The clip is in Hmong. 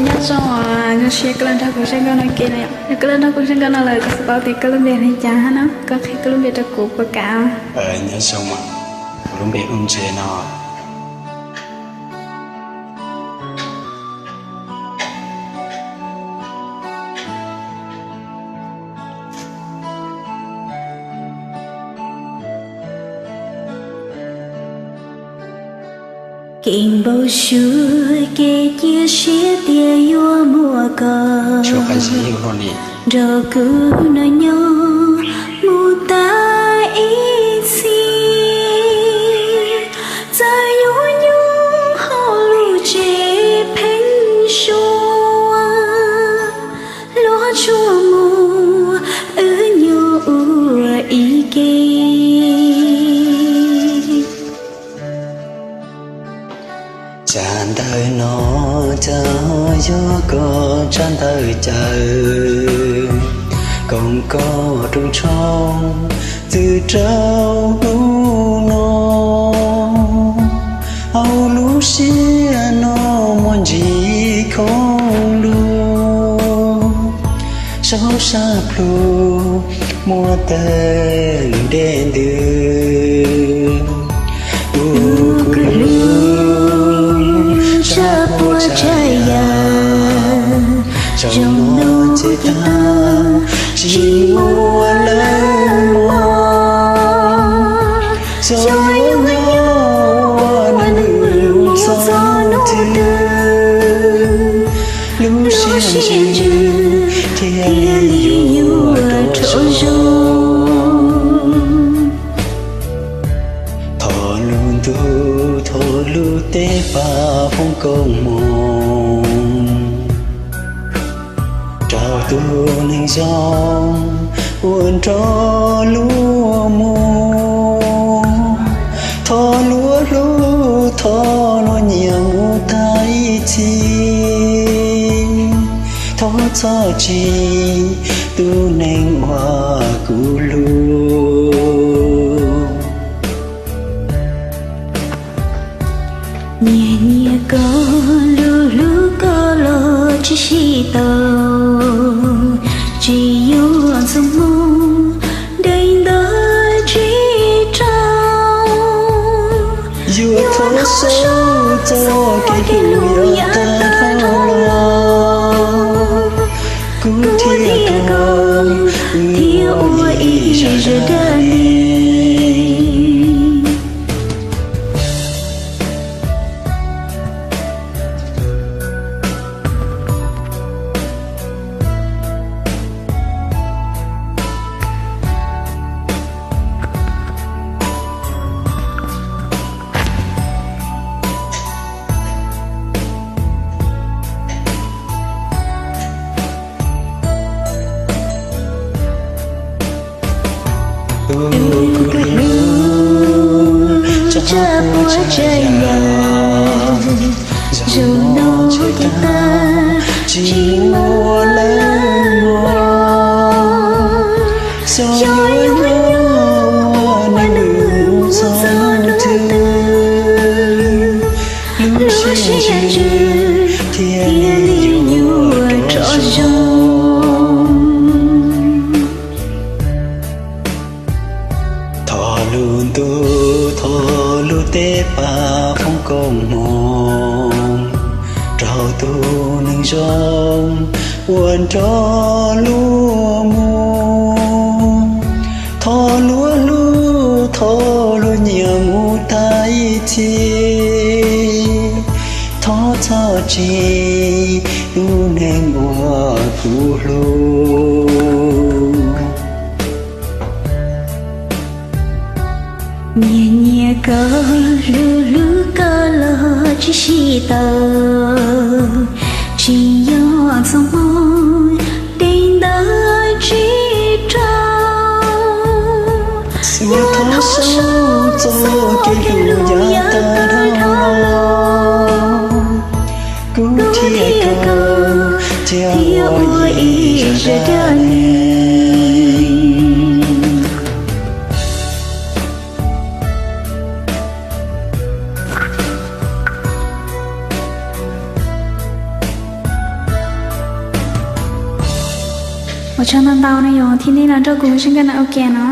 Nyob zoo, zoo siab koj los nrog kuv zaj nkauj no ke no. Yog koj los nrog kuv zaj nkauj no lawm, koj xav paub tias koj lub npe li cas no, koj qhia koj lub npe rau kuv puas kam? Nyob zoo, kuv lub npe hu Ntse no. Kev npau suav kev cia siab tias yuav muaj koj nrog kuv noj nyob mus tas ib txhis. Txawm yuav nyob hauv lub tsev pheeb suab, luag tsuas muab wb nyob ua ib ke. Tsab ntawv no cas yog koj tsab ntawv caw, koom koj rooj tshoob txwv rau hnub no. Hauv lub siab no muaj ntsis khoom lus, saum sab plhu muaj tawg dej ntws. Tus kwv hlub, tsam puas tsam yam, zoo no ces tag, tsis muaj lawm mog. Xyov yuav nyob ua neeg mus txog hnub twg, lub siab ntsws thiaj li yuav rov zoo. Thov lub ntuj thov lub teb pab foom koob hmoov rau tus neeg zoo uas nrog luag mus. Thov luag hlub thov luag nyiam mus tag ib txhis, thov txhob tseg tus neeg uas kuv hlub. Nyias nyias koj, lub hlub koj los tsis sib tau, tsis yuav ntxuav moo, deev ntawv tsis rau. Yuav thov sawv txog kev hlub yav tag dhau los, kuv thiab koj thiaj ua ib zaj dab neeg. Tus kwv hlub, tsam puas tsam yam, zoo no ces tag, tsis muaj lawm mog. Xyov yuav nyob ua neeg mus txog hnub twg, lub siab ntsws thiaj li yuav rov zoo. Thov lub ntuj thov lub teb pab foom koob hmoov rau tus neeg zoo uas nrog luag mus. Thov luag hlub thov luag nyiam mus tag ib txhis, thov txhob tseg tus neeg uas kuv hlub. Nyias nyias koj, lub hlub koj los tsis sib tau, tsis yog ntxuav moo, deev ntawv tsis rau. Yuav thov sawv txog kev hlub yav tag dhau los, kuv thiab koj thiaj ua ib zaj dab neeg. Ua tsaug ntau ntau no yog thiab nej los nrog kuv ua si nkauj na, ua ke no.